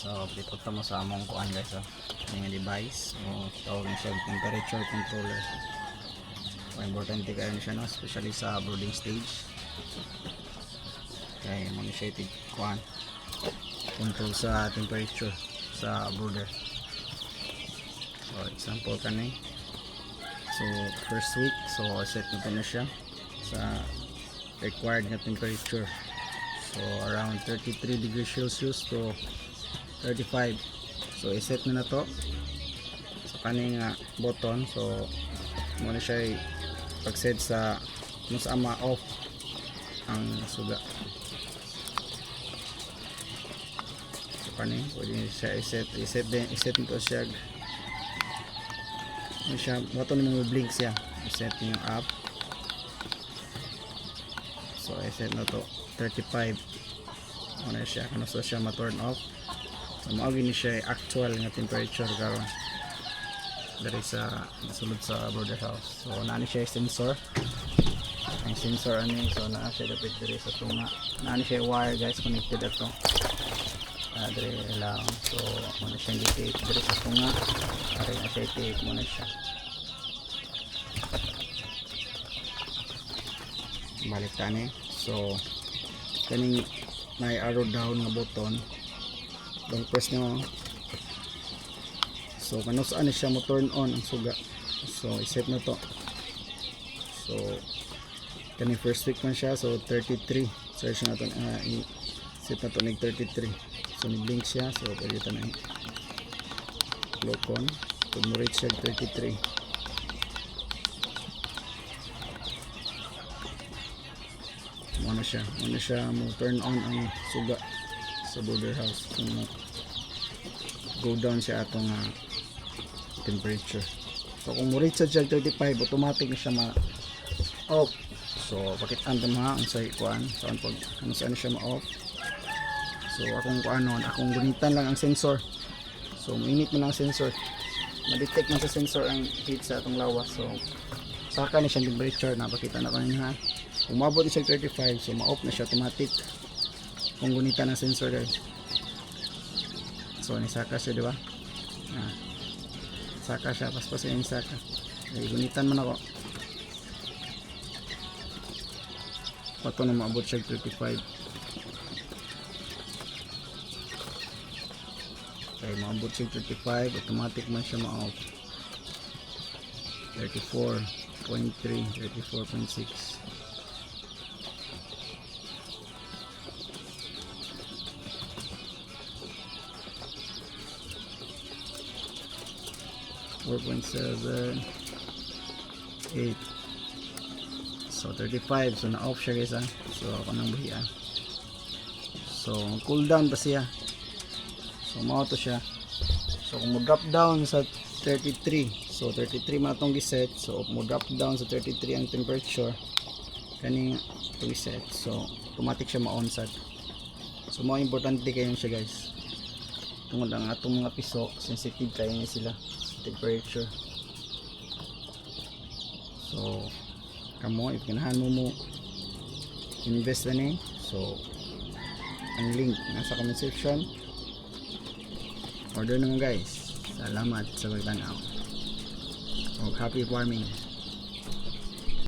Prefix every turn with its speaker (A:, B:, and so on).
A: So, dito mo sa among kuan, guys, oh. Yung device. So, tawag na siya temperature controller. So, importante kayo na siya, no? Especially sa brooding stage. Kaya mo na siya itig kuan. Control sa temperature sa brooder. So, example kani. So, first week, so set na to na siya sa required na temperature. So, around 33 degrees Celsius to 35. So, iset na na to sa kaning button. So, mo na siya pag-set sa kung sa ma-off ang suga. So, kani, pwede na siya iset. I-set din, iset nito siya. Ano siya, button mo blink siya. I-set niyo up. So, i-set na to 35. Ano na siya, kung sa siya ma-turn off. So, mao ni siya actual nga temperature karon diri sa sulod sa brooder house. So, naa ni siya sensor. Ang sensor ani, so naa siya dapat diri sa tunga. Naa ni siya wire, guys, connected ato. Diri lang. So, mo na siya gi-tape diri sa tunga. Ari na siya tape mo na siya. Balik ta ni. So, kaning may arrow down nga button. Don't press nyo. So, kano saan siya mo turn on ang suga. So, iset na to. So, kani first week man siya. So, 33. Search na to. I-set na to nig 33. So, ni-blink siya. So, pwede ito na lock on. Kung mo reach siya 33. Mo na siya. Mo na siya mo turn on ang suga sa brooder house. Kung mo go down siya atong temperature. So kung mo reach siya 35, automatic na siya ma off. So pakitaan ta mga unsay kuan, saan pag ano saan siya ma-off. So akong kuanon, akong gunitan lang ang sensor. So mainit man ang sensor. Ma-detect man sa sensor ang heat sa atong lawas. So saka ni siyang temperature na pakita na ko ninyo ha. Umabot na siya 35, so ma-off na siya automatic. Kung gunitan ang sensor, guys. So nisaka siya, di ba? Ah. Saka siya, paspas yung saka. Ay, gunitan man ako. Pato na maabot siya 35. Okay, maabot siya 35, automatic man siya ma-off. 34.3, 34.6. 4.7 8. So 35, so na off siya, guys, ah. So ako nang buhian, so cool down pa siya. So mao to siya. So kung mo drop down sa 33, so 33 man atong giset, so mo drop down sa 33 ang temperature kaning itong giset, so automatic siya ma-on sad. So mao importante kayo siya, guys, tungod ang atong mga piso sensitive kayo ni sila sa temperature. So kamo, if ganahan mo mo invest na ni, so ang link nasa comment section. Order na mo, guys. Salamat sa pagtanaw. Og happy farming.